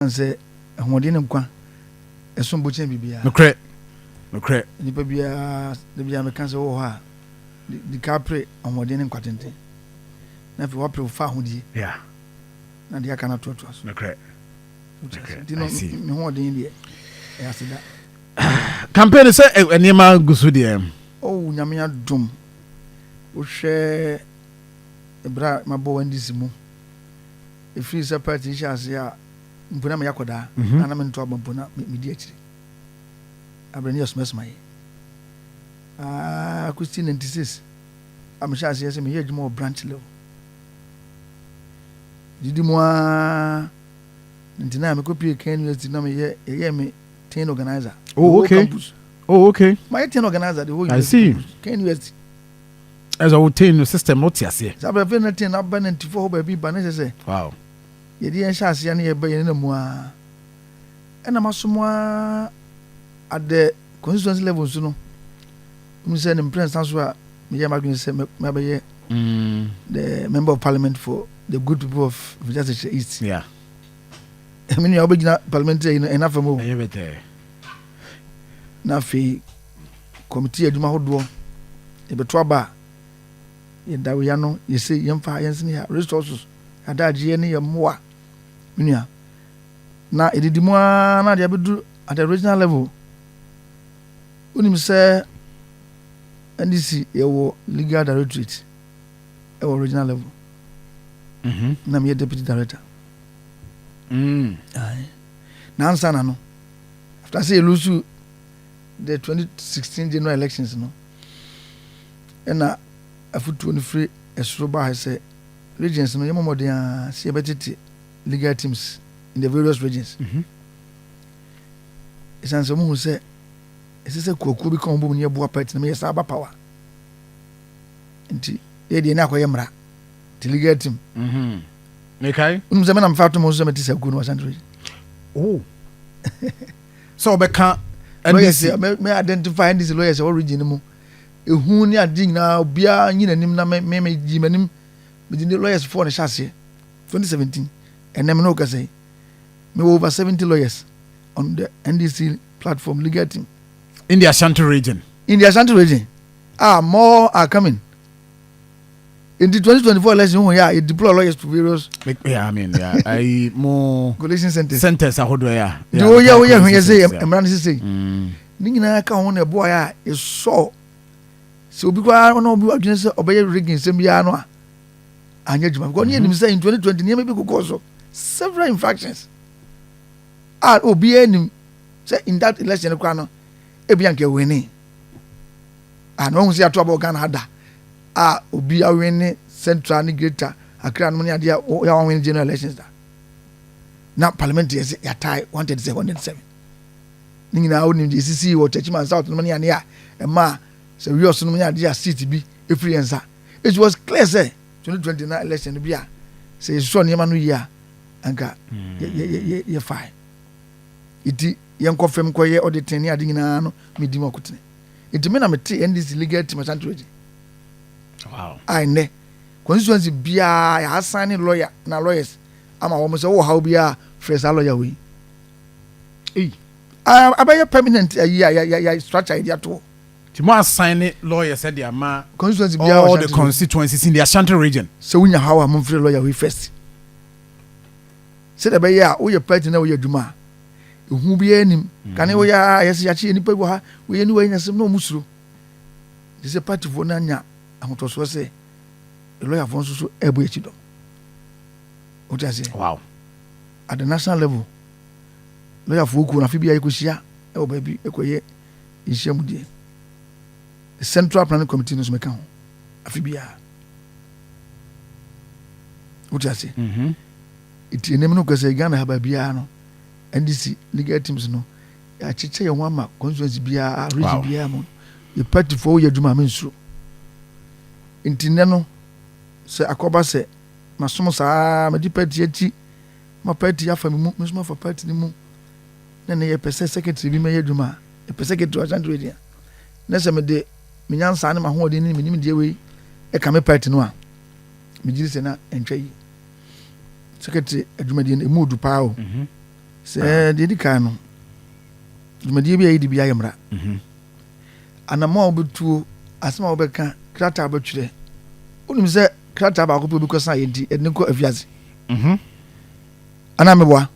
Sɛ ahoɔden ne nkwa ɛsom bo kyɛn biribiara. Nokorɛ, nokorɛ. Nipa biara, da biara meka sɛ wowɔ hɔ a, di ka pere ahoɔden ne nkwa tenten. Na afei woapere wo fa ahodie. Na deɛ aka no atoatoa so. Nokorɛ. Nti no, me hoɔden deɛ, ɛyɛ aseda. Campaign sɛ nneɛma gu so deɛ. Oh, Nyame adom. Wohwɛ ɛberɛ a mabɔ NDC mu. Ɛfiri sɛ party hyɛ ase a, mpo na meyɛ akɔdaa na na mento aba mpo na medi akyire. Aberɛ no yɛ somasoma yi. Ah, kɔsi 96 a mehyɛ aseɛ sɛ meyɛ adwuma wɔ branch level. Didi mu ara nti na mekɔpie Ken University na meyɛ yɛyɛ me team organizer. Oh, okay. Campus. Oh, okay. Mayɛ team organizer the whole I see. university. Ken University. Ɛsɛ wo team no system no te aseɛ. Saa berɛ afei na team no aba 94 hɔ baabi ba ne sɛ sɛ yɛde yɛn hyɛ aseɛ ne yɛba yɛn mu a, ɛna masom a at the constituency level nso no, mu sɛ ne mprɛnsa so a meyɛ m'adwene sɛ mabɛyɛ the member of parliament for the good people of Afigya East. Me nua, wobɛgyina parliamentary yi no ɛna fam o. Ɛyɛ bɛtɛ. Na afei committee adwuma ahodoɔ, yɛbɛto aba a, yɛda wia no, yɛsɛ yɛmfa yɛnsene yɛ resources adagyeɛ ne yɛ mmoa. Me nua, na ɛdidi mu ara na deɛ abɛduru at the regional level, wonim sɛ NDC yɛwɔ legal directorate ɛwɔ regional level na meyɛ deputy director. Aye. Na ansa na no, after sɛ yɛlose the 2016 general elections no, ɛna afotuo no firi ɛsoro baa sɛ regions no, yɛmmɔ mmɔden a sɛ yɛbɛtete legal teams in the various regions, ɛsiane sɛ muhu sɛ ɛsɛ sɛ kuakuo bi ka wɔn bom ne yɛboa party no ma yɛ saa ba power. Nti yɛdeɛ ne akɔyɛ mmara nti legal team. Mekae. Wonim sɛ menam fa to mo so sɛ mete sɛ kuo no Asante Region. Oh, sɛ wɔbɛka lawyers NDC. Me identify NDC lawyers ɛwɔ region no mu, ehu ne ade nyinaa, obiara nyi n'anim na me yi m'anim. Mede ne lawyers foɔ ne hyɛ aseɛ 2017. Ɛnɛ me ne wo kasa yi, mewɔ over 70 lawyers on the NDC platform legal team. In the Ashanti Region. In the Ashanti Region. Ah, more are coming. In the 2024 election ho yɛ a, yɛ deploy lawyers to various Yeah, I mean, yeah, ayi mo collation centers. Centers ahodoɔ yɛ a. Nti woyɛ ho yɛ sɛ mmara no sesei ne nyinaa ka ho na ɛboa yɛ a yɛsɔ sɛ obi koraa na obi adwene sɛ ɔbɛyɛ rigging nsɛm biara no a, anyɛ adwuma, because ne yɛnim sɛ in 2020 nneɛma bi kokɔɔ so, several infractions a obiara nim sɛ in that election koraa no ebi anka ɛwin a, na wahu sɛ yɛato abɔ Ghana ha da a, obi awin Central ne Greater Accra nom ne adeɛ a yɛ wawin general elections da na parliament yɛ sɛ yɛatae 137 137. Ne nyinaa wonim deɛ ɛsisi wɔ Techiman South nom ne adeɛ a ɛma sɛ wiɔso nom ne adeɛ a seat bi ɛfiri yɛn nsa. It was clear sɛ 2020 na election no bi a sɛ yɛsosɔ nneɛma no yie a, anka yɛ fae. Nti yɛnkɔ fam kɔyɛ auditing ne ade nyinaa no, medi mu akotene. Nti me na mete NDC legal team Ashanti Region a ɛnɛ constituency biara yɛasan ne lawyer na lawyers ama wɔn sɛ wowɔ haw biara, frɛ saa lawyer wei. Ei. Ah, abɛyɛ permanent ayi a yɛ structure yɛde ato hɔ. Nti mo assign ne lawyers ɛde ama constituency biara wɔ all the Ashanti Region. Constituencies in the Ashanti Region. Sɛ wonya haw a, momfrɛ lawyer wei first, sɛdeɛ ɛbɛyɛ a woyɛ party na woyɛ adwuma a, ehu biara nim kane woyɛ a yɛsɛ yɛakye nipa bi wɔ ha, woyɛ ne wɔyɛ nyasɛm na ɔmo suro nti sɛ partyfoɔ no anya ahotɔsoɔ sɛ lɔyafoɔ nso so ɛbɔ akyi dɔm. Wote aseɛ? At the national level, lɔyafoɔ kuo no, afe bi a yɛkɔhyia ɛwɔ baabi ɛkɔyɛ nhyia mu deɛ, the central planning committee no nso mɛka ho afe biara. Wote aseɛ? Nti ɛnam no kɛsɛ Ghana ha baabiara no, NDC legal teams no, yɛakyekyɛ yɛn ho ama constituency biara, region biara mu. Yɛ partyfoɔ, woyɛ adwuma a, mensuro. Nti nnɛ no, sɛ akɔba sɛ masom saa, mede party akyi ma party afa me mu, me nso mafa party no mu, na ne yɛpɛ sɛ secretary bi mɛyɛ adwuma a, yɛpɛ secretary wɔ Ashanti Region a, na sɛ mede me nyansa ne m'ahoɔden ne me nimdeɛ wei ɛka me party no a, megye di sɛ na ɛntwa yi. Secretary adwumadie no ɛmu odu paa o. Sɛ deɛ di kan no, dwumadie bi a yɛdi bi ayɛ mmara. Anamɔ a wobɛtuo, asɛm a wobɛka, krataa a wobɛtwerɛ. Wonim sɛ krataa baako pɛ obi kɔsa yɛ nti ɛde ne kɔ afiase. Anaa meboa?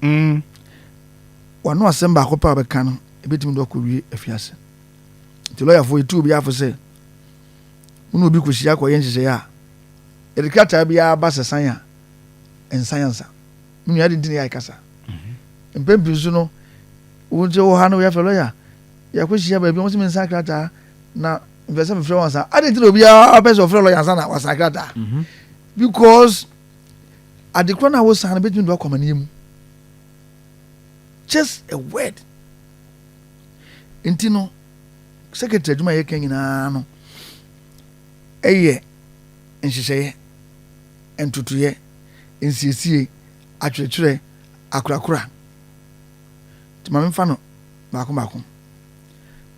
Wano asɛm baako pɛ a wobɛka no, ɛbɛtumi de wakɔwie afiase. Nti lɔyafoɔ, yɛtu obi afo sɛ wo ne obi kɔhyia kɔyɛ nhyehyɛeɛ a, yɛde krataa biara ba sɛ san a, nsan ansa. Me nua, ade nti na yɛayɛ kasa. Mpɛn pii so no, wo nso wɔ ha no, yɛafrɛ lɔya, yɛakɔhyia baabi, wɔn sɛ mensan krataa na mpɛ sɛ mefrɛ wɔn ansa. Ade nti na obiara pɛ sɛ ɔfrɛ lɔya ansa na wasan krataa? Because adekorɔ no a wosan no bɛtumi de wakɔ amaneɛ mu. Just a word. Nti no, secretary adwuma a yɛka nyinaa no ɛyɛ nhyehyɛeɛ, ntotoeɛ, nsiesie, atwerɛtwerɛ, akorakora. Nti ma memfa no baako baako.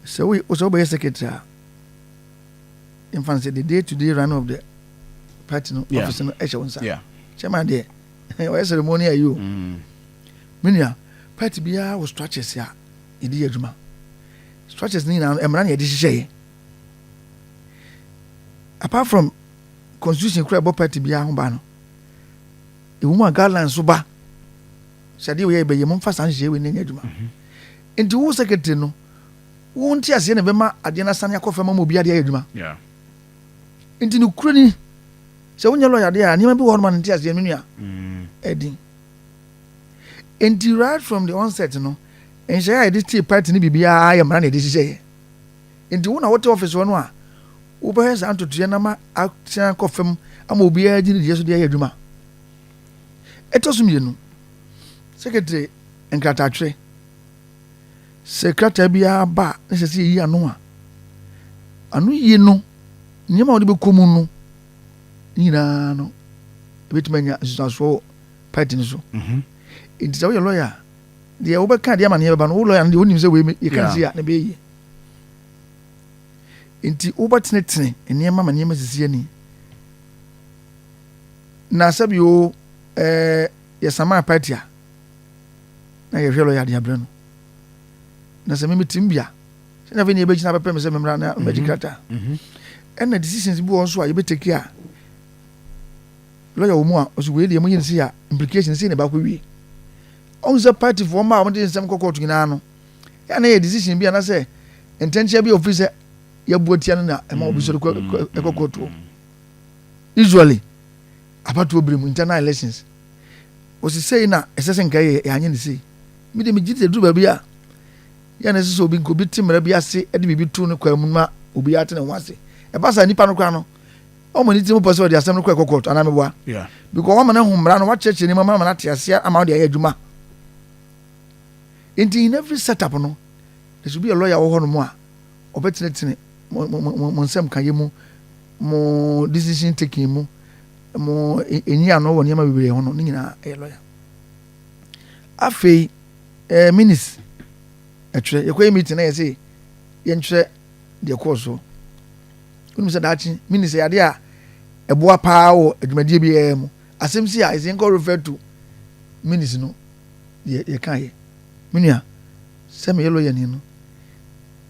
Sɛ wo sɛ wobɛyɛ secretary a, yɛmfa no sɛ the day to day running of the party no, office no ɛhyɛ wo nsa. Chairman deɛ, ɔyɛ ceremony ayi o. Me nua, party biara wɔ structures a yɛde yɛ adwuma. Structures no nyinaa no, mmara na yɛde hyehyɛeɛ. Apart from constitution kura ɛbɔ party biara ho ba no, ɛwɔ mu a guidelines so ba sɛ adeɛ wei yɛ bɛyɛ, momfa saa nhyehyɛeɛ wei na ɛnyɛ adwuma. Nti wo secretary no, wo nte aseɛ na ɛbɛma adeɛ no asane akɔ fam ama obi adeɛ ayɛ adwuma. Nti no kuro ni sɛ wonyɛ lawyer adeɛ a, nneɛma bi wɔ hɔ nom a ne nte aseɛ, me nua, ɛdin. Nti right from the onset no, nhyɛeɛ a yɛde tee party no, biribiara yɛ mmara na yɛde hyehyɛeɛ. Nti wo na wote office hɔ no a, wobɛhwɛ saa ntotoeɛ no ama asan akɔ fam ama obiara gye ne deɛ so de ayɛ adwuma. Ɛtɔ so mmienu, secretary nkrataatwerɛ. Sɛ krataa biara ba a, na sɛ yɛyi ano a, ano yie no, nneɛma a wɔde bɛkɔ mu no ne nyinaa no, ebɛtumi anya nsusuansoɔ wɔ party no so. Nti sɛ woyɛ lawyer a, deɛ wobɛka deɛ ama ne yɛbɛba no, wo lawyer no deɛ, wonim sɛ wei yɛka no sei a na ɛbɛyɛ yie. Nti wobɛtenetene nneɛma ma nneɛma sisi ani. Na sɛbi o, yɛsamaa party a, na yɛhwɛ lawyer de abrɛ no. Na sɛ meme tim bi a, sɛnea afei ne yɛbɛgyina bɛpɛ me sɛ memmra na mmɛgye krataa. Ɛna decisions bi wɔ nso a yɛbɛtake a, lawyer wɔ mu a ɔsɛ wei deɛ moyɛ no sei a, implication sei na ɛbaakɔ wie. Ɔhu sɛ partyfoɔ mma a wɔde nsɛm kɔ court nyinaa no, yɛ na yɛ decision bi anaasɛ ntɛnkyea bi a ofiri sɛ yɛabu atia no na ɛma obi sɔre ɛkɔ court hɔ. Usually abatoɔ bere mu, internal elections, wɔsi sei na ɛsɛ sɛ nka yɛ yɛanyɛ ne sei. Mi de, mi gye sɛ duru baabi a yɛn na ɛsɛ sɛ obi nka obi te mmara bi ase de biribi to ne kwan mu ma obi ate ne ho ase. Ɛba saa, nipa no koraa no, ɔmo ne ti mu pɔ sɛ ɔde asɛm no kɔ ɛkɔ court anaa meboa? Yeah. Because wɔn ama no ho mmara no, wakyerɛkyerɛ ne mu ama no ate aseɛ ama ɔde ayɛ adwuma. Nti in every setup no, there should be a lawyer wɔ hɔ nom a ɔbɛtenetene mo mo mo mo nsɛm ka yɛ mu, mo decision taking mu, mo enyi ano wɔ nneɛma bebree ho no. Ne nyinaa ɛyɛ lawyer. Afei minutes ɛtwerɛ, yɛkɔyɛ meeting na yɛsɛ yɛntwerɛ deɛ kɔɔ so. Wonim sɛ daakye minutes yɛ adeɛ a ɛboa paa wɔ adwumadie biara mu. Asɛm si a, ɛsɛ yɛnkɔ refer to minutes no deɛ yɛka yɛ. Me nua, sɛ meyɛ lawyer ni no,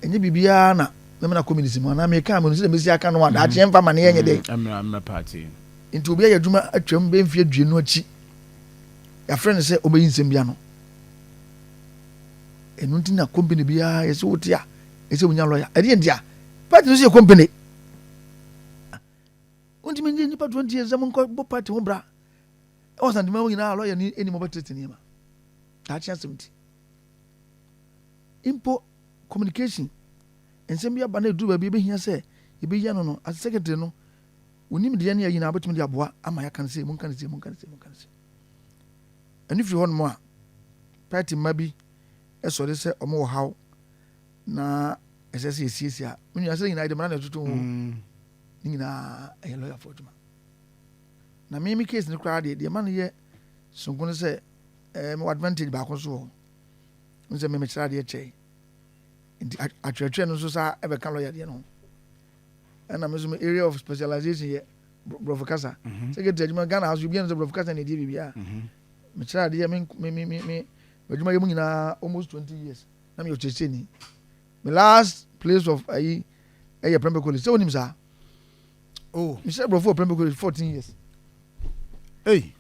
ɛnyɛ biribiara na mɛmɛ akɔ minutes mu anaa meka menu sɛ mesi aka no a, daakye yɛmfa ma ne yɛnyɛ dɛ. Mmra party. Nti obi ayɛ adwuma atwam bɛyɛ mfeɛ 20 akyi, yɛafrɛ no sɛ ɔbɛyi nsɛm bi ano. Ɛno nti na company biara yɛsɛ wote a, ɛsɛ wonya lawyer. Ɛdeɛ nti a party no sɛ yɛ company, wontumi nye nnipa 20 years sɛ monkɔ bɔ party ho bra ɛwɔ Santema mu nyinaa, lawyer ni anim ɔbɛtete nneɛma daakye asɛm. Nti mpo communication nsɛm bi aba na ɛduru baabi ɛbɛhia sɛ yɛbɛyi ano no, as secretary no, wonim deɛ ne yɛ nyinaa wobɛtumi de aboa ama yɛaka no sɛ monka no sɛ, monka no sɛ, monka no sɛ. Ɛno firi hɔ nom a, party mma bi ɛsɔre sɛ ɔmo wɔ haw na ɛsɛ sɛ yɛsiesie a, me nua, sɛ nyinaa yɛde mmara na ɛtoto ho. Ne nyinaa ɛyɛ lawyer-foɔ adwuma. Na me case no koraa deɛ ma no yɛ sonko no sɛ mewɔ advantage baako so wɔ hɔ n sɛ memekyerɛ adeɛ kyɛe, nti atwerɛtwerɛ no nso saa ɛbɛka lawyer deɛ no ho. Ɛna me nso me area of specialization yɛ borɔfo kasa. Secretary adwuma Ghana ha so, obiara no sɛ borɔfo kasa na ɛdeɛ biribiara. Mekyerɛ adeɛ me me me me me. Adwuma yɛ mu nyinaa almost 20 years na meyɛ ɔkyerɛkyerɛni. My last place of ayi ɛyɛ Prempeh College, sɛ wonim saa. Oh. Mehyɛ borɔfo wɔ Prempeh College 14 years. Hey.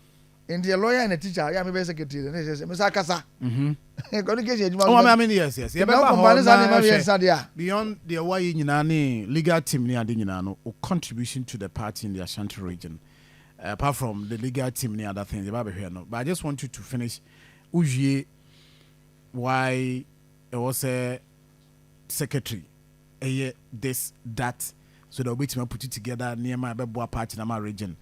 Nti a lawyer and a teacher yɛ a mebɛyɛ secretary ne kyerɛ sɛ mesa kasa communication adwuma. Oh, I mean, yes. Na wokɔmba ne saa nneɛma mmiɛnsa deɛ a Beyond the why nyinaa ne legal team ne ade nyinaa no, o contribution to the party in the Ashanti Region, apart from the legal team ne other things, yɛba bɛhwɛ no. But I just want you to finish. Wowie why ɛwɔ sɛ secretary ɛyɛ this, that, so that wobɛtumi put it together, nneɛma a ɛbɛboa party na ma region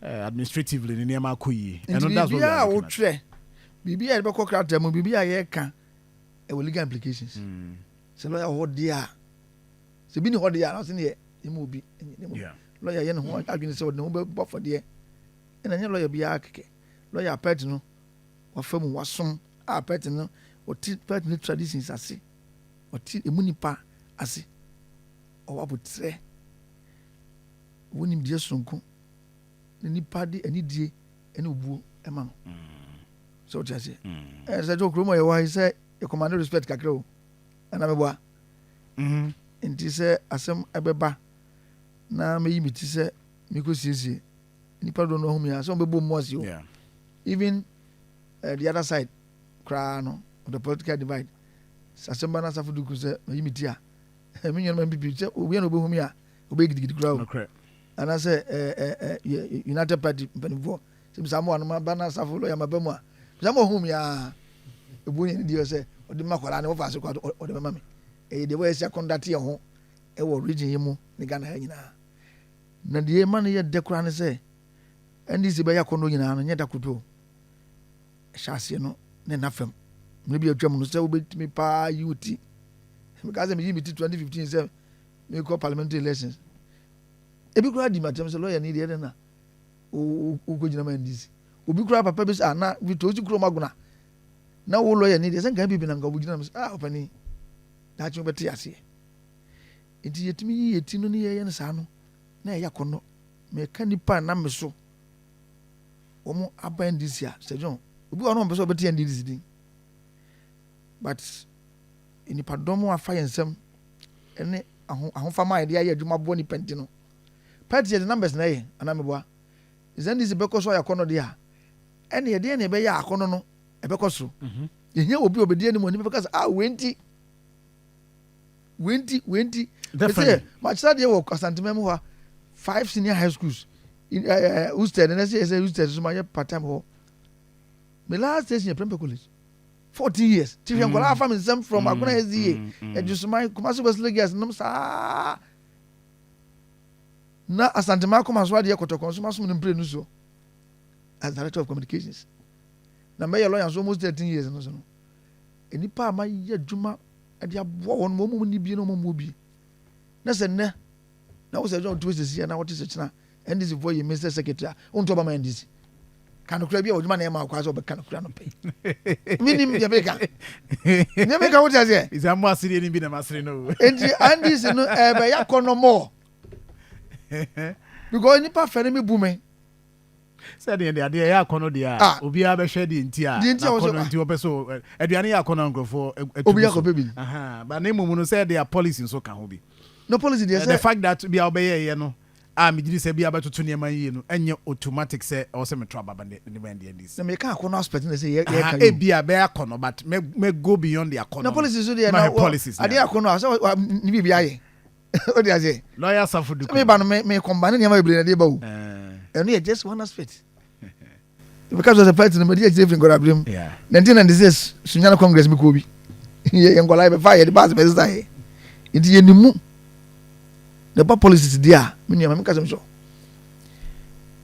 administratively ne nneɛma akɔ yie. Nti biribiara a wotwerɛ, biribiara a yɛde bɛkɔ krataa mu, biribiara a yɛreka, ɛwɔ legal implications. Sɛ lawyer wɔ hɔ deɛ a, sɛ bi ni hɔ deɛ a, na ɔsɛ ne yɛ ɛmu obi lawyer yɛ ne ho adwene sɛ ɔde ne ho bɛbɔ afɔdeɛ. Ɛna nyɛ lawyer biara kɛkɛ. Lawyer party no wafa mu, wasom a party no, ɔte party no traditions ase, ɔte emu nipa ase, ɔwɔ abotrɛ, ɔwɔ nimdeɛ sononko na nipa de anidie ɛne obuo ɛma no. Sɛ ɔte aseɛ, sɛ ɛjɔ kurom a yɛwɔ ha yi, sɛ yɛ command respect kakra o, ɛna mɛboa. Nti sɛ asɛm ɛbɛba na mɛyi mi ti sɛ mekɔ siesie nipa dodoɔ no ahu mi a, sɛ wɔn bɛbɔ mu ase o. Even the other side koraa no of the political divide, sɛ asɛm ba na asafo duku sɛ mɛyi mi ti a, mi nua no ma NPP sɛ obiara na obehu mi a, obɛyɛ gidigidi koraa o. Anaasɛ ɛɛ ɛɛ United Party mpanimfoɔ sɛ bisa mo anoma ba na asafo lɔya ma ba mu a, bisa mo ohun mi a, ebu ne deɛ sɛ ɔde ma kɔla ne wɔfa ase kɔ, ɔde bɛma mi. Ɛyɛ deɛ wɔyɛ sɛ akɔndate yɛn ho ɛwɔ region yi mu ne Ghana ha nyinaa. Na deɛ ɛma no yɛ dɛ koraa ne sɛ NDC bɛyɛ akɔndɔ nyinaa no nyɛ da koto. Ɛhyɛ aseɛ no ne nna fam mmiri bi atwa mu no sɛ wobɛtumi paa yi wo ti. Meka sɛ meyi me ti 2015 sɛ mekɔ parliamentary elections, ebi koraa di makyɛm sɛ lawyer ni deɛ ɛdɛ na wokɔgyina ma NDC. Obi koraa papa bi sɛ, ah, na Victor osi kurom agona na wo lawyer ni deɛ sɛ nka NPP na nka wogyina m sɛ, ah, ɔpani daakye wobɛte aseɛ. Nti yɛtumi yi yɛ ti no ne yɛyɛ no saa no na ɛyɛ akɔnnɔ. Mɛka nipa a nam me so wɔn aba NDC a, Sir John, obi wɔ hɔ no wɔn pɛ sɛ ɔbɛte NDC din, but nipadɔm afa yɛn nsam ɛne ahofama a yɛde ayɛ adwuma boɔ nipa. Nti no party yɛde numbers na ɛyɛ anamibua. Sɛ NDC bɛkɔ so ayɛ akɔnnɔ deɛ a, ɛne yɛde ɛne ɛbɛyɛ akɔnnɔ no ɛbɛkɔ soro. Yɛhia obi a obɛdi anim a nipa bɛka sɛ, ah, wei nti, wei nti, wei nti. Mese makyerɛ deɛ wɔ Asanteman mu hɔ a, five senior high schools, Usted ɛnɛ sɛ yɛsɛ Usted so mayɛ part time hɔ. Me last station yɛ Prempeh College, 14 years. Ti hwɛ nkɔla afa me nsɛm from Agona SDA, Adwusuman, Kumasi Wesley Girls nom saa na Asanteman akoma so adeɛ Kɔtɔkɔ nso masom no mpire so as director of communications, na mɛyɛ lawyer nso almost 13 years no so no, nipa a mayɛ adwuma ɛde aboa wɔn wɔn mu ni bie na wɔn mu bie na sɛ nnɛ na wosɛ adwuma wotu sisi na wɔte sɛ kyena NDC foɔ yɛ minister secretary a, wonto ɔba ma NDC kanokora bi a wɔdwuma na ɛma akɔ sɛ ɔbɛka nokora no pɛ. Menim deɛ meka, deɛ meka, wote aseɛ? Ìsɛ mo asere ni bi na ma asere no. Nti NDC no ɛbɛyɛ akɔnɔ mɔ because nipa fɛ ne mi bu me. Sɛdeɛ de adeɛ ɛyɛ akɔnɔ deɛ a, obiara bɛhwɛ deɛ nti a deɛ nti a n'akɔnɔ nti wɔpɛ so aduane yɛ akɔnɔ a, nkurɔfoɔ atu obi gu so. Akɔpɛ bi. Aha, but ne mmom no sɛ de a policy nso ka ho bi. No policy deɛ The sɛ fact that bi a wobɛyɛ yɛ no a, megye di sɛ bi a bɛtoto nneɛma yie no, ɛnyɛ automatic sɛ ɛwɔ sɛ meto aba ba ne ma ndc. Na meka akɔnɔ aspect na sɛ yɛka yi o. Ebi a bɛyɛ akɔnɔ, but mɛ go beyond the akɔnɔ. Na policy so deɛ Ma na hwɛ policies ne adeɛ ade. Akɔnɔ a sɛ ne biribi ayɛ o de aseɛ. Lawyer Safo Duku. Sɛ meba no me combine nneɛma bebree na de ba o. Ɛno yɛ just one aspect. Meka sɛ party no mede akyire firi nkɔdaberɛ mu. 1996 Sunyani Congress mi kɔɔ bi. Yɛ nkɔla yɛbɛfa yɛde baase bɛsesa yɛ. Nti yɛnim mu na ɛba policies deɛ a, me nua ma meka sɛm sɛ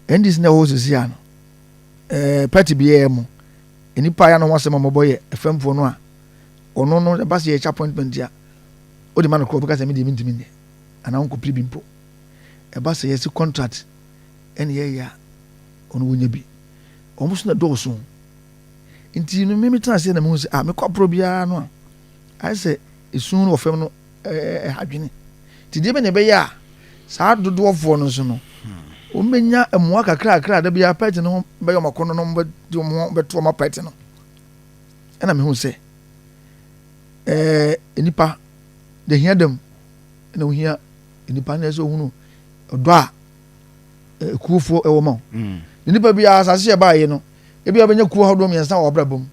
NDC na ɛwɔ sisi a no, party biara mu nipa a yɛano ho asɛm a mɔbɔ yɛ ɛfɛmfoɔ no a, ɔno no ɛba sɛ yɛkyɛ appointment a, wode ma no korɔ, ɔbɛka sɛ medeɛ mentumi nyɛ anaa wonkɔpere bi mpo. Ɛba sɛ yɛsi contract ɛne yɛyɛ a, ɔno wɔnya bi. Ɔmo so na dɔɔso. Nti no mímí tena ase na mehu sɛ, ah, mekɔ aporɔ biara no a, ayɛ sɛ esu no wɔ fam no ɛha dwene. Nti deɛ bɛ na ɛbɛyɛ a saa dodoɔfoɔ no nso no wɔn bɛnya mmoa kakrakra da biara party no ho bɛyɛ ɔmo akɔnɔ no, wɔn bɛde wɔn ho bɛto ɔmo party no. Ɛna mehu sɛ nipa de hia dam ɛna ohia nipa na ɛsɛ ohunu ɔdɔ a ekuofoɔ ɛwɔ ma wo. Ne nipa bi a asase yɛ baayɛ no, ebi a ɔbɛnya kuo ahodoɔ mmiɛnsa wɔ abrabɔ mu.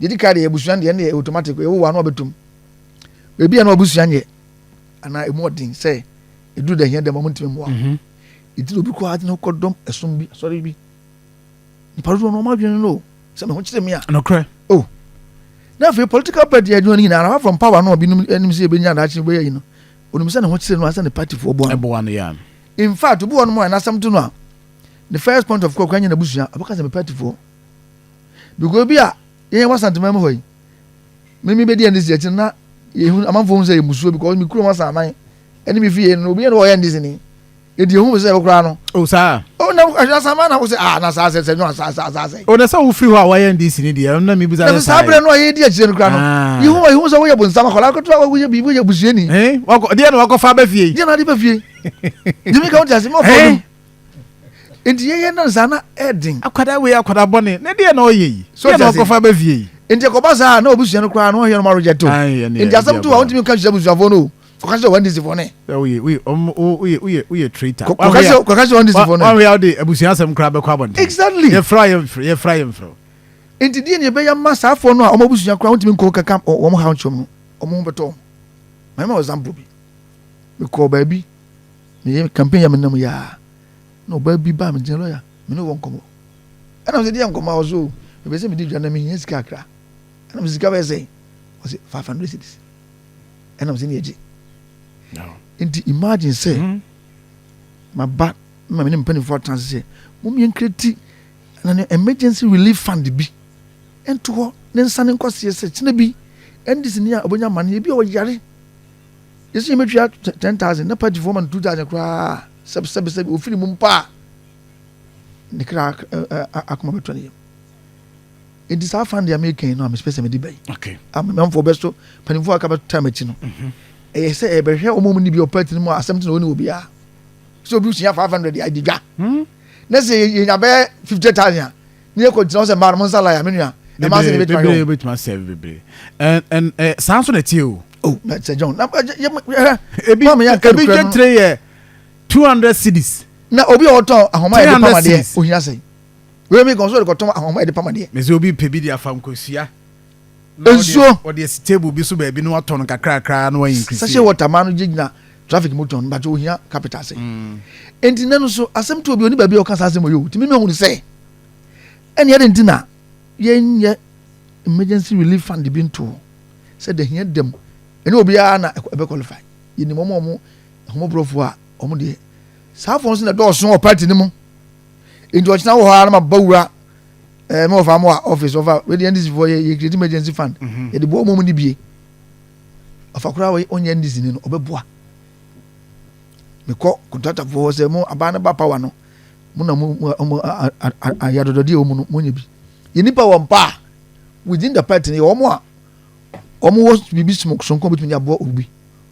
Deɛ di kan deɛ, abusua deɛ, ɛno deɛ automatic, ɛwɔ wɔ ano abɛtum. Ebi a na abusua nyɛ anaa emu ɔden sɛ eduru da hia dɛm, ɔmo ntumi mmoa. Eti na obi kɔ adi na ɔkɔ dɔm ɛsom bi, asɔre bi, nipa dodoɔ no ɔmo adwene no sɛ mɛ ho kyerɛ mi a. Nokorɛ. Oh, na afei political party adwuma no nyinaa, apart from power no, ɔbinom anim sɛ ebɛnya adaakye bɛyɛ yi no, onim sɛ ne ho kyerɛ no asɛ ne party foɔ boa no. Ɛboa no yɛ. In fact, obi wɔ no mu a n'asɛm to no a, the first point of call kwan nyɛ n'abusua, ɔbɛka sɛ me party foɔ, because bi a yɛn wɔ Asanteman mu hɔ yi, mímí bɛ di NDC akyi na yehu amanfoɔ hu sɛ yɛ musuo, because mi kurom asan ɛne mi fie no, obi yɛn no wɔyɛ NDC ni edi ehu mi sɛ ɛwɔ koraa no. O saa. O na asanman na wosɛ, ah, na saa sɛ nyɔ saa saa saa sɛ. O na sɛ wofiri hɔ a wɔyɛ NDC ni deɛ, ɛno na mi bisa. Na saa abirɛ no a yɛdi akyire no koraa no, yehu sɛ woyɛ bonsam akɔla akoto a, woyɛ biribi, woyɛ busuani. Ɛn wakɔ deɛ na wakɔfa abɛ fie yi. Deɛ na ade bɛ fie jimi ka wote ase ma ɔfɔ dum, nti yɛyɛ no saa na ɛden. Akwadaa wei, akwadaa bɔne ne deɛ na ɔyɛ yi. So deɛ na ɔte ase. wakɔfa abɛ fie yi. Nti ɛkɔba saa na obusua no koraa no ɔhwɛ no ma reject o. Ayi, ɛne nti asɛm to a, wontumi nka kyerɛ abusuafoɔ no o, kɔka kyerɛ wɔn NDC foɔ ne. Ɛ, woyɛ woyɛ ɔmo woyɛ traitor. Kɔka kyerɛ wɔn NDC foɔ no. Wɔn yɛ ɔde abusua asɛm koraa bɛkɔ abɔnten. Yɛfrɛ yɛmfrɛ, yɛfrɛ yɛmfrɛ. Nti deɛ ne yɛbɛyɛ ma saa foɔ no a ɔmo abusua koraa wontumi nkɔ kaka wɔn haw nkyɛn no, ɔmo ho bɛtɔ wɔn. Mɛma wɔ example bi. Mekɔɔ baabi meyɛ campaign yɛ, menam yaa na ɔbaa bi baa me nkyɛn, "Lawyer, me ne wɔ nkɔmmɔ." Ɛna sɛ deɛ nkɔmmɔ a ɔso o, mepɛ sɛ medi dwa na mehia sika akra. Ɛna sɛ sika bɛyɛ sɛn? Ɔsɛ 500 cedis. Ɛna sɛ ne yɛgye. Nti imagine sɛ maba ma me ne mpanimfoɔ atena ase sɛ mom yɛn create na ne emergency relief fund bi ɛnto hɔ ne nsa ne nkɔseɛ sɛ kyena bi NDC ni a ɔbɛnya amaneɛ bi a ɔyare, yɛsɛ yɛmɛtua 10,000 na party foɔ ma no 2,000 koraa, sɛbi sɛbi sɛbi, ofiri mu mpa a, ne kra akoma bɛtɔ ne yam. Nti saa fund a meka yi no a mespɛ sɛ mede ba yi, amanfoɔ bɛ so mpanimfoɔ aka bɛta m'akyi no, ɛyɛ sɛ ɛbɛhwɛ ɔmo mu ni bi ɔparty no mu a asɛm te na ɔne obiara sɛ obi sua 500 adi dwa na sɛ yɛnya bɛyɛ 50,000 a, ne yɛkɔ gyina hɔ sɛ mmaa no mo nsa la yɛ, me nua, ɛmaa sɛ ne bɛtumi ayɛ bebree o. Bɛtumi asɛve bebree ɛn ɛn ɛ saa nso na tie o. Oh, na sɛ John na ɛ yɛ yɛ ebi Maame, yɛnka ebi nokorɛ no. dwetire yɛ 200 cedis. Na obi a ɔtɔn ahoma yɛde 300 pam adeɛ cedis. ohia sɛ wei mi kɔn so de kɔtɔn ahoma yɛde pam adeɛ. Mɛ sɛ obi pɛ bi de afa nkosua na Nsuo. Ɔde asi table bi so baabi na watɔ no kakrakra na wayi increase. Sachet water maa no gye gyina traffic mu tɔn bàtɛ ohia capital sɛ. Nti nɛ no so asɛm to obi oni baabi a ɔka saa asɛm wɔ yi o, tìmí mi ohun sɛ ɛni ɛde nti na yɛnyɛ emergency relief fund bi nto hɔ sɛ de hia dɛm, ɛne obiara na ɛbɛ qualify. Yɛnim ɔmo a ɔmo ahomɔborɔfoɔ a ɔmo deɛ saa fɔn so na dɔɔso wɔ party no mu. Nti ɔkyena wɔ hɔ ara na ma ba wura mɛ wɔfa mo a office ɔfa wei deɛ, NDC foɔ yɛ create emergency fund, yɛde bɔ ɔmo mu ni bie ɔfa koraa wɔ ɔnyɛ NDC ni no ɔbɛboa. Mekɔ contractor foɔ hɔ sɛ mo abaa no ba power no mo na mo mo mo ayɛ adɔdɔdeɛ wɔ mu no, mo nyɛ bi. Yɛ nipa wɔ mpa a within the party no yɛ wɔn a wɔn wɔ biribi sonko betumi de aboa obi.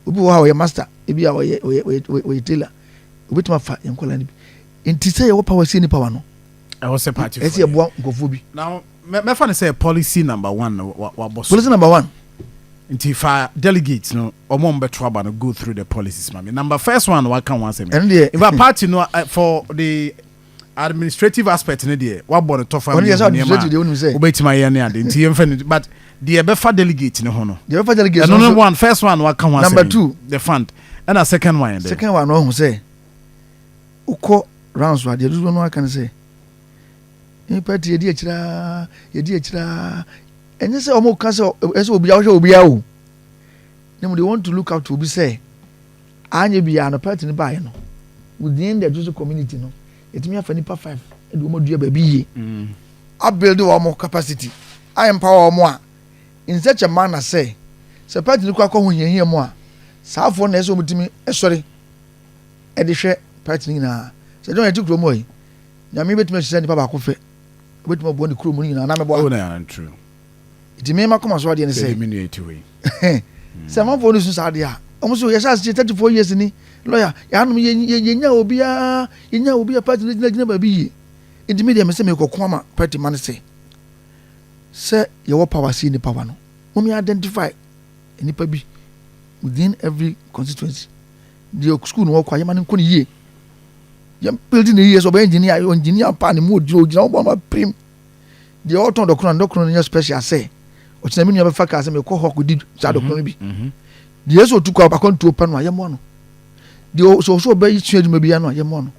Obi wɔ hɔ a ɔyɛ master, ebi a ɔyɛ tailor, obetumi afa yɛn nkɔla no bi. Nti sɛ yɛwɔ power sie ni power no, ɛwɔ sɛ party ɛsɛ yɛboa nkurɔfoɔ bi. Now mɛfa no sɛ policy number one no wabɔ so. Policy number one. Nti fa delegates no, ɔmo a ɔmo bɛto aba no, go through the policies ma me. Number first one waka ho asɛm. Ɛno deɛ in fact, party no for the administrative aspect no deɛ, wabɔ no tɔfa. Ɔno deɛ sɛ mmienu administrative deɛ, wonim sɛ nneɛma a wobɛtumi ayɛ ne ade nti yɛmfa no, but deɛ ɛbɛfa delegate no ho no, deɛ bɛfa delegate ɛno no no nso one, first one waka ho asɛm Number yi, two. the fund, ɛna second one yɛ dɛ? Second one no, ɔho sɛ wokɔ rounds so adeɛ dodoɔ no aka no sɛ nipa ti yɛdi akyire, yɛdi akyire. Ɛnyɛ sɛ ɔmo ka sɛ ɛsɛ obiara wohwɛ obiara o, ne mu they want to look out to obi sɛ anyɛ biara no, party no baayɛ no, within the Jewish community no, yɛtumi afa nipa five ɛde wɔn adua baabi yie, abuild wɔn capacity, a empower wɔn a in such a manner sɛ party no kɔ akɔ ho hiahia mu a, saa afoɔ na ɛsɛ wɔn tumi ɛsɔre ɛde hwɛ party no nyinaa. Sɛ ɛdɔn yɛte kurom hɔ yi, Nyame bɛtumi ahyehyɛ nipa baako fɛ, obɛtumi aboa ne kurom no nyinaa na mɛboa. Oh, na true. Nti mema kɔma so adeɛ ne sɛ sɛ me nua ti wei sɛ amanfoɔ no su saa adeɛ a, ɔmo so yɛhyɛ asekyɛ 34 years ni, lawyer, yɛanom yɛnya obiara, yɛnya obi a party no gyina gyina baabi yie. Nti mi deɛ, mesɛ mekɔko ama party ma no sɛ Sɛ yɛwɔ power si ni power no, mo mi identify nipa bi within every constituency. Deɛ school no wɔkɔ a, yɛma no nkɔ ne yie, yɛn building ne yie sɛ ɔbɛyɛ engineer, engineer pa ne mu ogyina ogyina wɔbɔ ama prim. Deɛ ɔtɔn dɔkono no, dɔkono no nyɛ special sɛ ɔkyena mi nua bɛfa kaa sɛ mekɔ hɔ akɔdi saa dɔkono no bi. Deɛ ɛsɛ otu kɔ akɔntuo pɛ no a, yɛmmoa no. Deɛ sɛ ɔsɛ ɔbɛyi sua adwuma bi no a, yɛmmoa no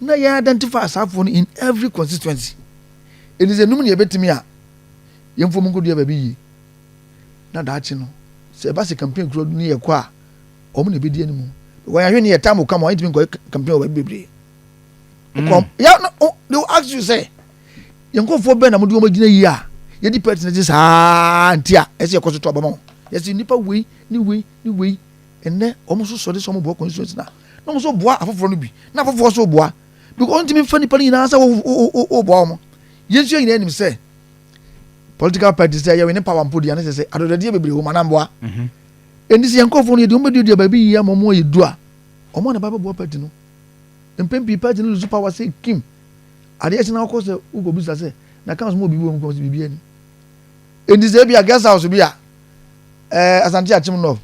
na yɛn identify asaafoɔ no in every constituency. Ɛni sɛ num ne yɛbɛtumi a yɛmfo mu nkɔdua baabi yie na daakye no, sɛ ɛba sɛ campaign kuro ne yɛ kɔ a, ɔmo na ebedi anim. Wɔn ahwɛ ne yɛ time will come, wɔn ntumi nkɔ campaign wɔ baabi bebree. Ya no, they will ask you sɛ yɛn nkɔfoɔ bɛn na mo de wɔn agyina yie a yɛdi party n'akyi saa nti a ɛsɛ yɛkɔ so to abama wɔn. Yɛsɛ nipa wei ne wei ne wei, ɛnɛ wɔn nso sɔre sɛ wɔn boa constituency na wɔn nso boa afoforɔ no bi na afoforɔ nso boa, because ntumi nfa nipa no nyinaa sɛ wɔ boa wɔn. Yɛn nso yɛn nyinaa nim sɛ political party sɛ yɛwɔ ne power mpo deɛ ne sɛ adɔdɔdeɛ bebree wɔ mu anamboa. Ɛnti sɛ yɛn nkɔfoɔ no, yɛde wɔn bɛduadua baabi yie ama wɔn ayɛ du a, wɔn a na ba bɛboa party no. Mpɛn pii party no lose power sɛ kim adeɛ kyɛn na akɔ sɛ wokɔ bisa sɛ na council mu obi wɔ mu kɔn sɛ biribi ani. Ɛnti sɛ ebi a guest house bi a Asante Akyem North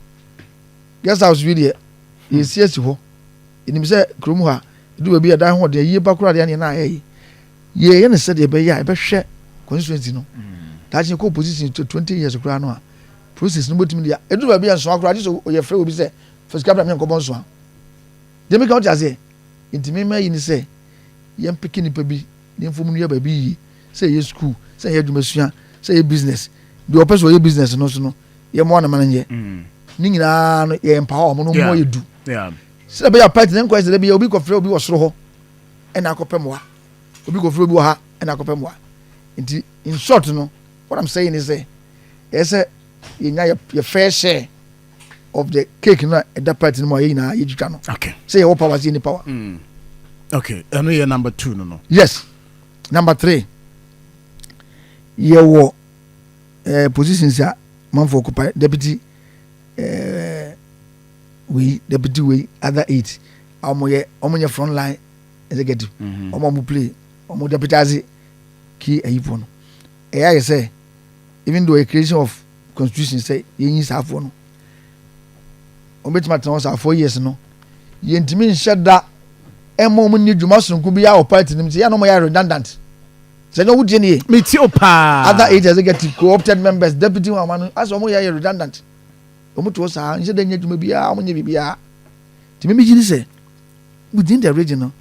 guest house bi deɛ, yɛsi asi hɔ, enim sɛ kurom ha edu baabi a dan ho ɔden yie ba koraa deɛ, na ayɛ yi yɛyɛ ne sɛdeɛ ɛbɛyɛ a ɛbɛhwɛ constituency no daakye kɔ opposition to 20 years koraa no a, process no bɛtumi deɛ edu baabi a nsoa koraa gye sɛ ɔyɛ frɛ obi sɛ fisika bra mi nkɔbɔ nsoa deɛ mi ka ɔte aseɛ. Nti mi ma yi ni sɛ yɛn pick nipa bi ne nfom no yɛ baabi yie, sɛ ɛyɛ school, sɛ ɛyɛ adwumasua, sɛ ɛyɛ business. Deɛ ɔpɛ sɛ ɔyɛ business no so no, yɛ mmoa ne ma no nyɛ ne nyinaa no, yɛ empower ɔmo no mmoa yɛ du sɛ ɛbɛyɛ party ne nkɔyɛ sɛ ɛbɛyɛ obi kɔfrɛ obi wɔ soro hɔ ɛna akɔpɛ mmoa, obi kɔfrɛ obi wɔ ha ɛna akɔpɛ mmoa. Nti in short no, what I'm saying is sɛ ɛyɛ sɛ yɛnya yɛ fair share of the cake no a ɛda party no mu a yɛ nyinaa yɛtwitwa no sɛ yɛwɔ power, sɛ yɛni power. Okay, ɛno yɛ number two no. Yes, number three, yɛwɔ positions a manfo occupy, deputy wei, deputy wei, other eight a wɔn yɛ front line executive, wɔn a wɔn play, wɔn deputize key ayifoɔ no. Ɛyɛ ayɛ sɛ even though a creation of constitution sɛ yɛnyi saafoɔ no, wɔn bɛtumi atena hɔ saa 4 years no, yɛntumi nhyɛ da ɛma wɔn ni dwuma sononko bi a wɔ party no mu sɛ yɛn a wɔn yɛ redundant sɛ ɛnyɛ wotie nie. Mi ti o paa. Other eight executive, co-opted members, deputy wɔn ano asɛ wɔn yɛ redundant, wɔn to hɔ saa nhyɛ da nyɛ dwuma biara, wɔn nyɛ biribiara. Tìmí mi gyi ni sɛ within the region no,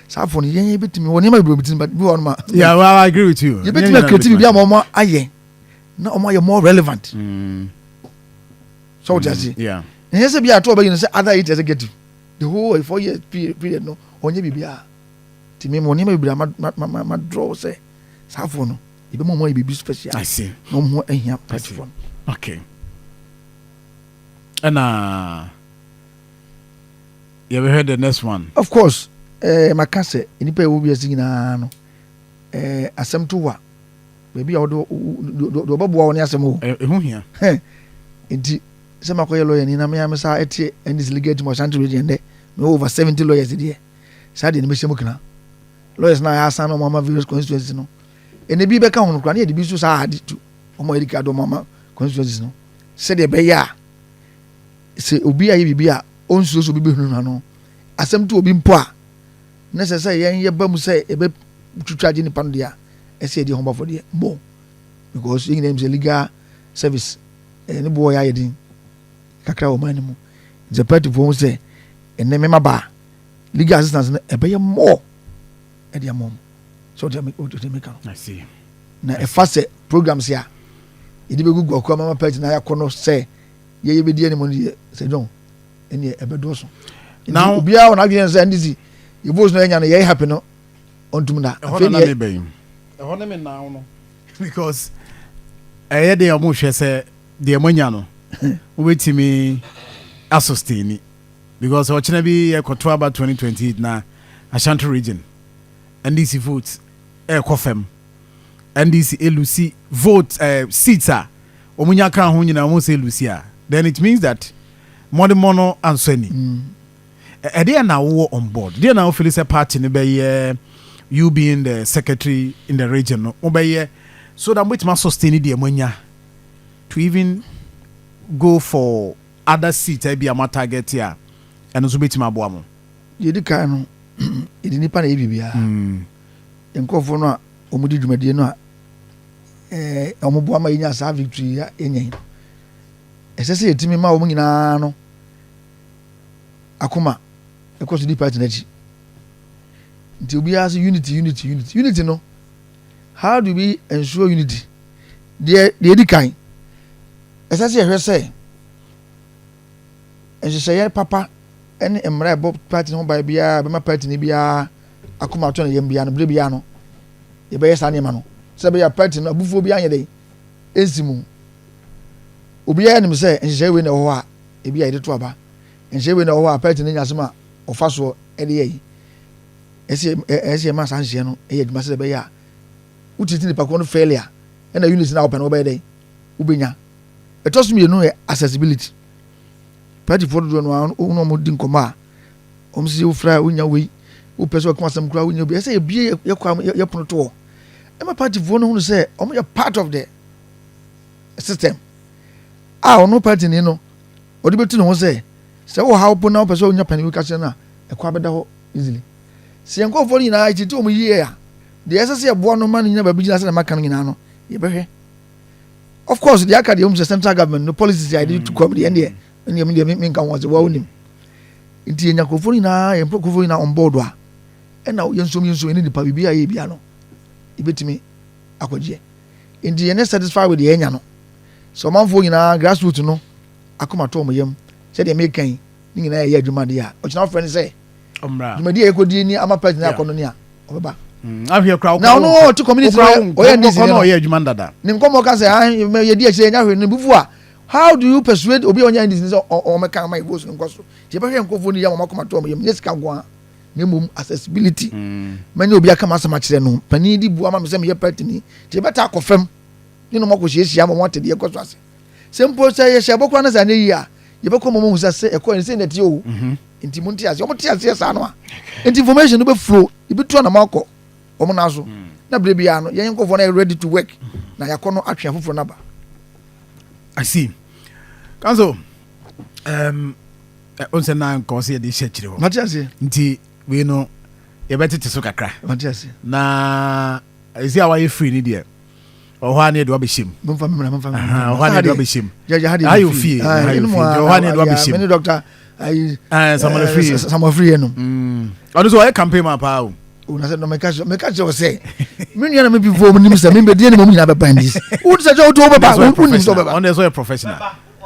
saa afɔ no, yɛn yɛ bɛtumi wɔ nneɛma bebree bi bi wɔ hɔ nom a Yeah, well, I agree with you. yɛbɛtumi acreate biribi ama wɔn ayɛ na wɔn ayɛ more relevant. So wɔte ase? Yeah. Ɛnyɛ sɛ bi ato ɔbɛyi no sɛ other eight executive, the whole 4 years period no, ɔnyɛ biribiara. Tìmí mo nneɛma bebree a ma draw sɛ saa afɔ no, yɛbɛma wɔn ayɛ biribi special I see. na wɔn ho ahia party foɔ no. Okay, ɛna yɛbɛhwɛ the next one. Of course, maka sɛ nipa a ɛwɔ wiase nyinaa no, asɛm to wa baabi a wɔde deɛ ɔbɛboa wo ne asɛm o. Ɛho hia. Nti sɛ makɔyɛ lawyer ni na mea me saa ɛte NDC legal team Ashanti Region dɛ mewɔ over 70 lawyers deɛ, saa deɛ no mɛhyɛ mu kena lawyers na ayɛ asan na ɔmo ama various constituencies no, ɛnɛ bi bɛka ho no koraa ne yɛde bi nso saa ade to ɔmo a yɛde ka do ɔmo ama constituencies no, sɛdeɛ ɛbɛyɛ a sɛ obi ayɛ biribi a ɔnsuo sɛ obi bɛhunu no asɛm to obi mpo a, ne sɛ yɛn yɛba mu sɛ yɛbɛ twitwa agye nipa no deɛ a, ɛsɛ yɛde ho bɔfɔ deɛ more, because yɛn nyinaa nim sɛ legal service ne boɔ yɛ ayɛ den kakra wɔ man no mu. Nti party foɔ ho sɛ ɛnɛ mɛma ba legal assistance no ɛbɛyɛ more ɛde ama wɔn sɛ ɔde mi ka no. I see. Na ɛfa sɛ programs a yɛde bɛgu gu akɔ ama party na yɛakɔ no sɛ yɛyɛ bɛdi anim no deɛ, sɛ John, ɛneɛ ɛbɛdɔɔso. Nti obiara wɔ n'adwene sɛ NDC yɛ votes no yɛnya no, yɛyɛ happy no, ɔntum na ɛhɔ afei na na deɛ mebɛyi ɛhɔ ne me nan no, because ɛyɛ deɛ ɔmo hwɛ sɛ deɛ moanya no wobɛtumi asustain, because ɔkyena bi yɛkɔto aba 2028 na Ashanti Region NDC vote ɛɛkɔ fam, NDC elose vote seats a ɔmo nya ka ho nyinaa, ɔmo sɛ elose a, then it means that mɔde no ansɔ ani. Ɛdeɛ na wowɔ on board deɛ na wofeel sɛ party no bɛyɛ, you being the secretary in the region no, wobɛyɛ So that mobɛtumi asustain deɛ moanya to even go for other seats a bi a mo target a, ɛno nso bɛtumi aboa mo? Yɛdi kan no, yɛde nipa na yɛ biribiara. Nkurɔfoɔ no a wɔn dwumadie no a wɔn boa ma yɛnya saa victory a yɛnya yi, ɛsɛ sɛ yɛtumi ma wɔn nyinaa no akoma ɛkɔ so di party n'akyi. Nti obiara sɛ unity, unity, unity, unity no, how do we ensure unity? Deɛ edi kan, ɛsɛ sɛ yɛhwɛ sɛ nhyehyɛeɛ papa ɛne mmara ɛbɔ party no ho ban biara bɛma party no biara akoma atɔ ne yam biara no, bere biara no yɛbɛyɛ saa nneɛma no sɛ ɛbɛyɛ party no abufuo bi anyɛ dɛ esi mu. Obiara nim sɛ nhyehyɛeɛ wei na ɛwɔ hɔ a ebi a yɛde to aba, nhyehyɛeɛ wei na ɛwɔ hɔ a party no nya asɛm a ɔfa soɔ ɛde yɛ yi. Ɛsɛ yɛma saa nhyehyɛeɛ no ɛyɛ adwuma sɛ ɛbɛyɛ a wotiti nipa korɔ no failure ɛna unity na wɔpɛ no wɔbɛyɛ dɛ wobɛnya. Ɛtɔ so mmienu yɛ accessibility. Partyfoɔ dodoɔ no a wɔn a wɔn di nkɔmɔ a wɔn sɛ wofra a wonya wei, wopɛ sɛ wɔka asɛm koraa wonya bi. Ɛsɛ yɛbie yɛ kɔ yɛ pono to hɔ ɛma partyfoɔ no hunu sɛ wɔn yɛ part of the system a ɔno party ni no ɔde bɛtu ne ho sɛ wɔ ha po na wopɛ sɛ wonya panin bi ka kyerɛ no a, ɛkɔ abɛda hɔ easily. Sɛ yɛn nkɔfoɔ no nyinaa titi wɔn yie a, deɛ ɛsɛ sɛ yɛboa no ma no nyina baabi gyina sɛ na maka no nyinaa no, yɛbɛhwɛ. Of course, deɛ aka deɛ wɔn sɛ central government no policies a yɛde tu kɔm deɛ, ɛndeɛ ɛndeɛ deɛ menka ho ase wɔn nim. Nti yɛnya nkurɔfoɔ no nyinaa, yɛn nkurɔfoɔ nyinaa on board a, ɛna yɛn nsom yɛne nipa biribi a yɛ bia no yɛbɛtumi akɔgyeɛ. Nti yɛn satisfied with deɛ yɛnya no sɛ ɔmanfoɔ nyinaa, grassroot no akoma tɔ wɔn yam sɛdeɛ meka yi ne nyinaa yɛyɛ adwuma deɛ a ɔkyena wofrɛ no sɛ dwumadi a yɛkɔdi ni ama party no akɔ no ni a, ɔbɛba. Ahwɛ kura. Na ɔno ɔte community no, ɔyɛ NDC no, ɔyɛ adwuma dada. Ne nkɔmɔ ka sɛ ah, yɛdi akyire yɛnya hwee ne bufu a, how do you persuade obi a ɔnyɛ NDC sɛ ɔmɛka ama yɛ votes no nkɔ so? Nti yɛbɛhwɛ nkurɔfoɔ no yɛ ama ɔmakoma tɔ ɔmo yam, nyɛ sika nko a, na mmom accessibility. Mɛnyɛ obi aka ma asɛm akyerɛ no panin di bu ama me sɛ meyɛ party ni. Nti yɛbɛta akɔ fam ne na ɔmo akɔ hyiahyia ama ɔmo ate deɛ ɛkɔ so ase. Sɛ mpo sɛ yɛhyɛ ɛbɔ koraa no sɛ anyɛ yie a, yɛbɛkɔ mɔmɔ hu sɛ ɛkɔ yɛn sɛ nɛteɛ o. Nti mo nte aseɛ, ɔmo te aseɛ saa no a, nti information no bɛ flow, ebi tu anam akɔ ɔmo nan so. Na bere biara no, yɛn nkɔfoɔ no yɛ ready to work na yɛakɔ no atwe afoforɔ no aba. I see. Counsel, o sɛ na nka ɔsɛ yɛde hyɛ akyire hɔ. Mate aseɛ. Nti wei no yɛbɛtete so kakra. Mate aseɛ. Na ɛsi a wayɛ free ni deɛ, ɔhɔ a ne yɛde wabɛhyɛ mu. Momfa me mmra, momfa me. Ɔhɔ a ne yɛde wabɛhyɛ mu. Gyagya ha deɛ. Ha yɛ ofie, ha yɛ ofie. Ɔhɔ a ne yɛde wabɛhyɛ mu. Mene doctor ayi. Samuel Free. Samuel Free yɛ no. Ɔno nso ɔyɛ campaign man paa o. O na sɛ no meka kyerɛ wo sɛ me nua na me bi fo nim sɛ me bɛdie ne mom nyinaa bɛba ndis wo sɛ sɛ wotu wobɛba, wonim sɛ wobɛba. Ɔno nso yɛ professional.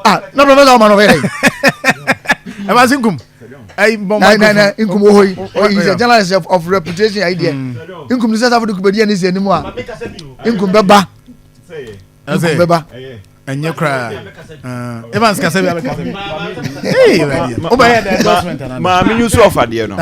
Ah, na professor ɔma no ɔbɛyɛ dɛ. Ɛma se nkum ɛyi bɔ. Na nkum wɔ hɔ yi, he is a journalist of reputation. Ayi deɛ nkum ni sɛ safo de kubedi ɛni sɛ anim a, nkum bɛba, nkum bɛba. Ɛnyɛ koraa, Evans kasa bi abɛkasa bi, wobɛyɛ dɛ endorsement anaa? Maame nso ɔfa deɛ no.